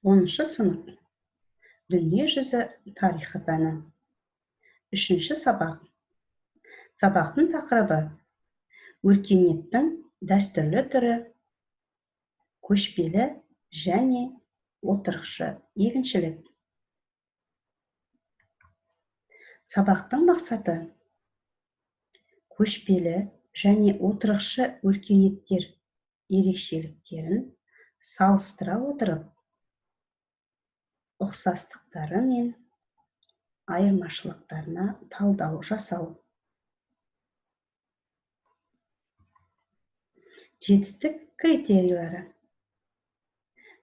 10-шы сынып. Дүниежүзі тарихы пәні. 3-ші сабақ. Сабақтың тақырыбы өркениеттің дәстүрлі түрі, көшпелі және отырықшы егіншілік. Сабақтың мақсаты көшпелі және отырықшы өркениеттер ерекшеліктерін салыстыра отырып, ұқсастықтары мен айырмашылықтарына талдау жасау. Жетістік критерийлері.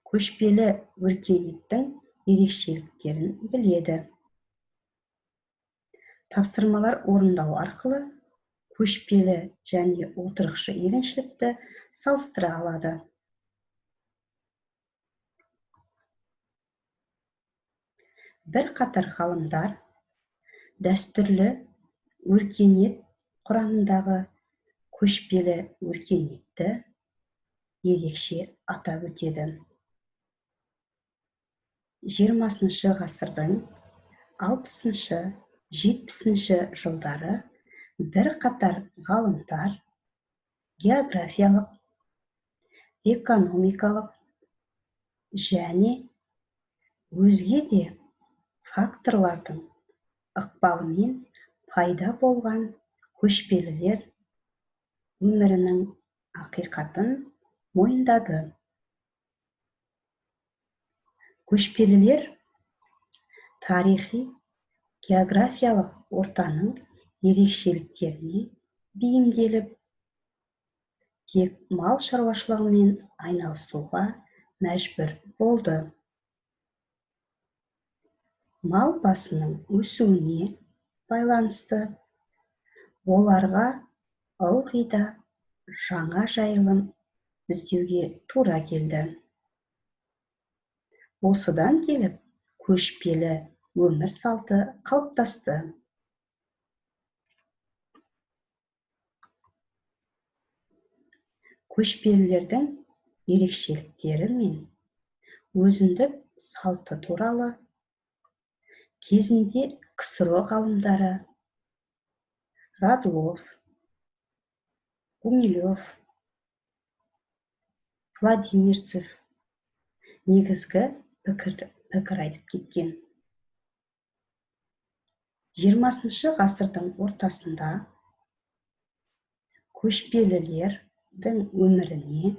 Көшпелі өркениеттің ерекшеліктерін біледі. Тапсырмалар орындау арқылы көшпелі және отырықшы егіншілікті салыстыра алады. Бірқатар ғалымдар дәстүрлі өркениет құрамындағы көшпелі өркениетті ерекше атап өтеді. 20-шы ғасырдың 60-шы, 70-ші жылдары бірқатар ғалымдар географиялық, экономикалық және өзге де факторлардың ықпалымен пайда болған көшпелілер өмірінің ақиқатын мойындады. Көшпелілер тарихи географиялық ортаның ерекшеліктеріне бейімделіп, тек мал шаруашылығымен айналысуға мәжбүр болды. Мал басының өсуіне байланысты оларға ылғи да жаңа жайылым іздеуге тура келді. Осыдан келіп көшпелі өмір салты қалыптасты. Көшпелілердің ерекшеліктері мен өзіндік салты туралы кезінде КСРО ғалымдары Радлов, Гумилев, Владимирцев негізгі пікір айтып кеткен. 20-шы ғасырдың ортасында көшпелілердің өміріне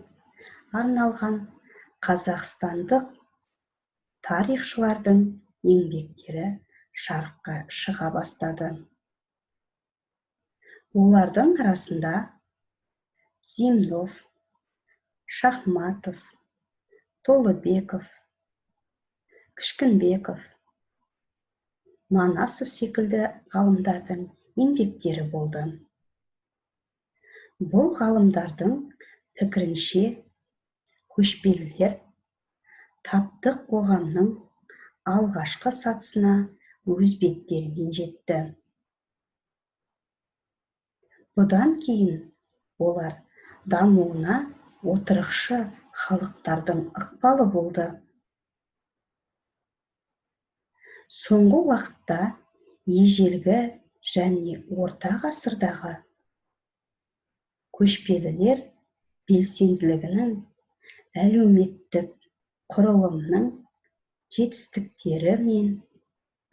арналған қазақстандық тарихшылардың еңбектері жарыққа шыға бастады. Олардың арасында Земнов, Шахматов, Толыбеков, Кішкінбеков, Манасов секілді ғалымдардың еңбектері болды. Бұл ғалымдардың пікірінше, көшпелілер таптық қоғамның алғашқы сатысына өз беттерімен жетті. Бұдан кейін олар дамуына отырықшы халықтардың ықпалы болды. Соңғы уақытта ежелгі және орта ғасырдағы көшпелілер белсенділігінің әлеуметтік құрылымның жетістіктері мен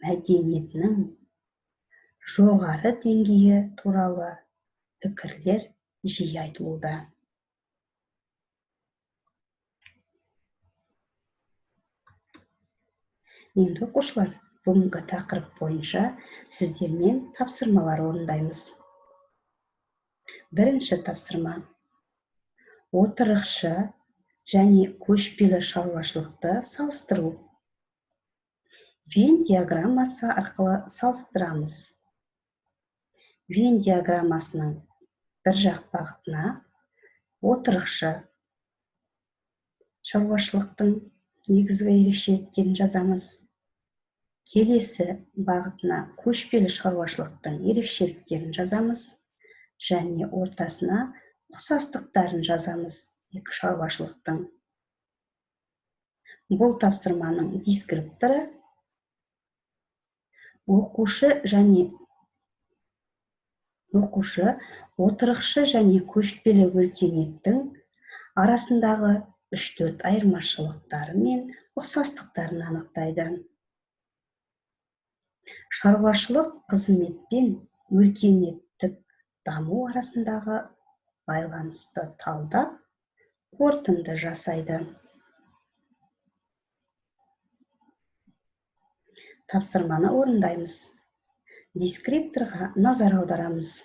мәдениетінің жоғары деңгейі туралы пікірлер жиі айтылуда. Енді оқушылар, бүгінгі тақырып бойынша сіздермен тапсырмалар орындаймыз. Бірінші тапсырма. Отырықшы және көшпелі шаруашылықты салыстыру. Венн диаграммасы арқылы салыстырамыз. Венн диаграммасының бір жақ бағытына отырықшы шаруашылықтың негізгі ерекшеліктерін жазамыз. Келесі бағытына көшпелі шаруашылықтың ерекшеліктерін жазамыз және ортасына ұқсастықтарын жазамыз екі шаруашылықтың. Бұл тапсырманың дескрипторы оқушы отырықшы және көшпелі өркениеттің арасындағы 3-4 айырмашылықтары мен ұқсастықтарын анықтайды. Шаруашылық қызмет пен өркениеттік даму арасындағы байланысты талдап, қорытынды жасайды. Тапсырманы орындаймыз. Дескрипторға назар аударамыз.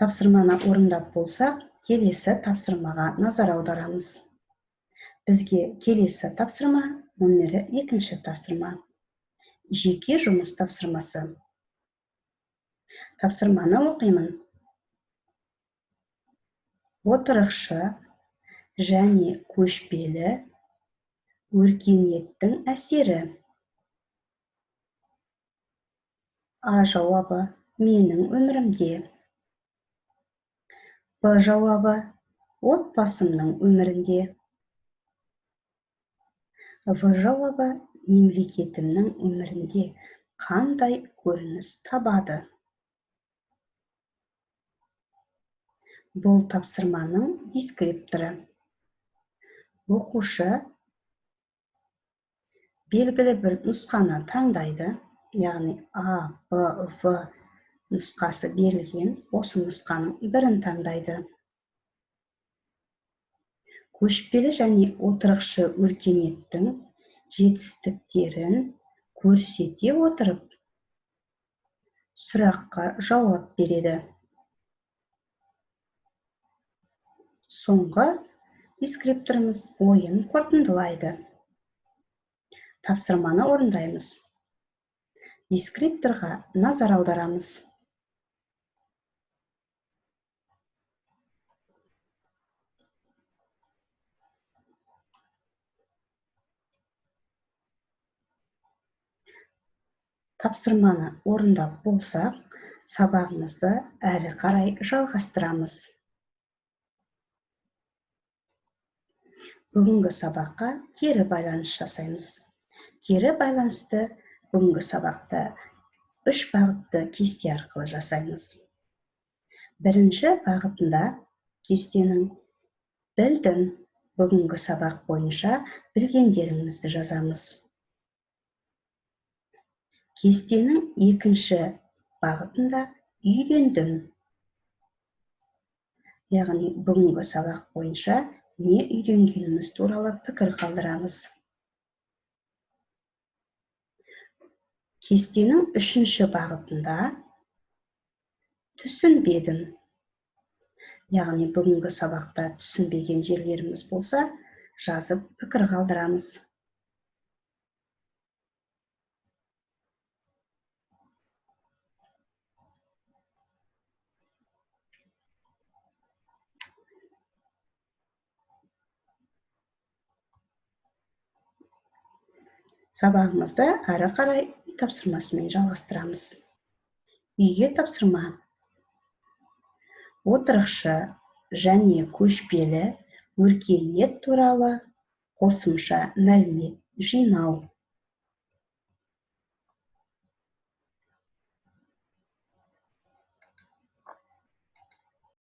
Тапсырманы орындап болсақ, келесі тапсырмаға назар аударамыз. Бізге келесі тапсырма номері 2-ші тапсырма. Жеке жұмыс тапсырмасы. Тапсырманы оқимын. Отырықшы және көшпелі өркениеттің әсері. А жауабы менің өмірімде. Б жауабы отбасымның өмірінде. В жауабы мемлекетімнің өмірінде қандай көрініс табады? Бұл тапсырманың дескрипторы. Оқушы белгілі бір нұсқаны таңдайды, яғни А, Б, В нұсқасы берілген, осы нұсқаның бірін таңдайды. Көшпелі және отырықшы өркениеттің жетістіктерін көрсете отырып, сұраққа жауап береді. Соңғы дескрипторымыз ойын қорытындылайды. Тапсырманы орындаймыз. Дескрипторға назар аударамыз. Тапсырманы орындап болсақ, сабағымызды әрі қарай жалғастырамыз. Бүгінгі сабаққа кері байланыс жасаймыз. Кері байланысты бүгінгі сабақта 3 бағытты кесте арқылы жасаймыз. Бірінші бағытында кестенің білдім, бүгінгі сабақ бойынша білгендерімізді жазамыз. Кестенің екінші бағытында үйрендім. Яғни бүгінгі сабақ бойынша не үйренгеніміз туралы пікір қалдырамыз. Кестенің үшінші бағытында түсінбедім. Яғни бүгінгі сабақта түсінбеген жерлеріміз болса, жазып пікір қалдырамыз. Сабағымызды әрі қарай тапсырмасымен жалғастырамыз. Үйге тапсырма. Отырықшы және көшпелі өркениет туралы қосымша мәлімет жинау.